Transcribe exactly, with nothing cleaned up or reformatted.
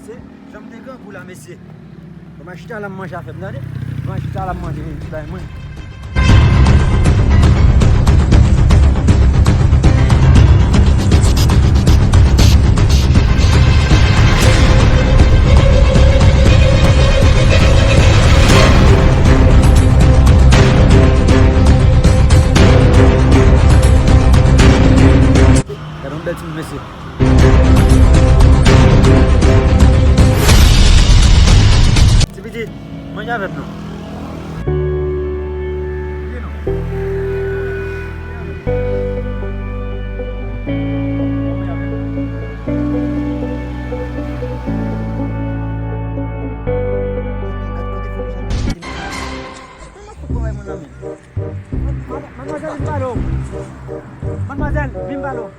Mesye, jan m te grangou la, mesye. Bon, m a chita la, m manje afè m, tande. M a chita la, m manje ti bay mwen. Gade yon bèl timoun, mesye. Ti piti, manje avè m non. Madmwazèl, vin pale w. Madmwazèl, vin pale w.